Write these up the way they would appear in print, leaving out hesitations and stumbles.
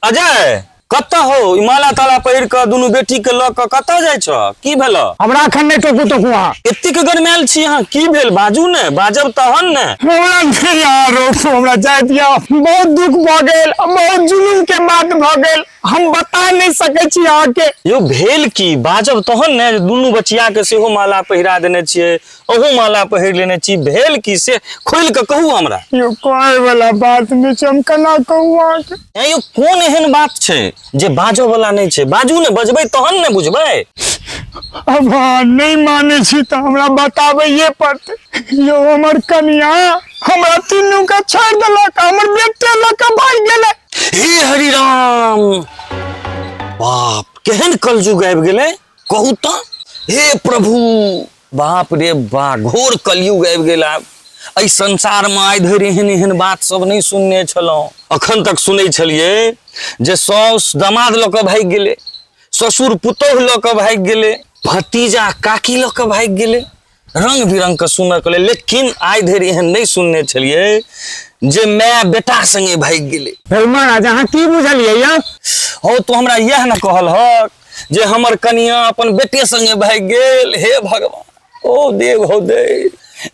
अजय, कतऽ हो? ई माला ताला पहिर कऽ दुनू बेटी के लऽ कऽ कतऽ जाइ छह? की भेल? हमरा एखन नहि टोकू टोकू अहाँ। एतेक गरमायल छी अहाँ, की भेल? बाजू ने, बाजब तहन ने। हमरा नहि अहाँ रोकू, हमरा जाय दिअ। बहुत दुख भऽ गेल, बहुत जुलुम के बात भऽ गेल, हम बता नहि सकै छी अहाँके। यौ भेल की, बाजब तहन ने। जे दुनू बचिया के सेहो माला पहिरा देने छियै, अहूँ माला पहिर लेने छी, भेल की से खोलि कऽ कहू हमरा। यौ कहै वाला बात नहि छै, हम केना कहू अहाँके? ऐं यौ, कोन एहन बात छै जे बाजऽ वाला नहि छै? बाजू ने, बजबै तहन ने बुझबै। अब अहाँ नहि मानै छी तऽ हमरा बताबैये पड़तै। यौ हमर कनिया हमरा तीनू के छोड़ि देलक, हमर बेटे लऽ कऽ भागि गेलै। हे हरि राम, बाप, केहन कलयुग आबि गेलै कहू तऽ। हे प्रभु, बाप रे बा, घोर कलयुग आबि गेल आब एहि संसारमे। आइ धरि एहन एहन बात सब नहि सुनने छलहुँ। अखन तक सुनै छलियै जे साउस दमाद लऽ कऽ भागि गेलै, ससुर पुतोहु लऽ कऽ भागि गेलै, भतीजा काकी लऽ कऽ भागि गेलै, रंग बिरंग के सुनऽ के लेल, लेकिन आइ धरि एहन नहि सुनने छलियै जे माय बेटा संगे भागि गेलै। हे महाराज, अहाँ की बुझलियै यौ? हौ, तू हमरा इएह ने कहल हक जे हमर कनिया अपन बेटे संगे भागि गेल। हे भगवान, ओ देव, हो दे,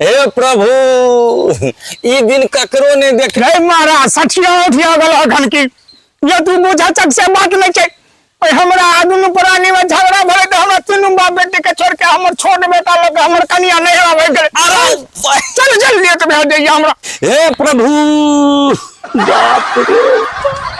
हे प्रभु, ई दिन ककरो नहि देख। हे महाराज, सठिया उठिया गेल अखन की? ये तू बुझा चक से बात नहि छै। ओहि हमरा आ दुनू प्राणी में झगड़ा भेलै तऽ हमरा तीनू बाप बेटी के छोड़ के हमर छोट बेटा लऽ के हमर कनिया नहीं आबै गेलै। अरे चल जल्दी तऽ भए जाइए हमरा। हे प्रभु, बाप रे।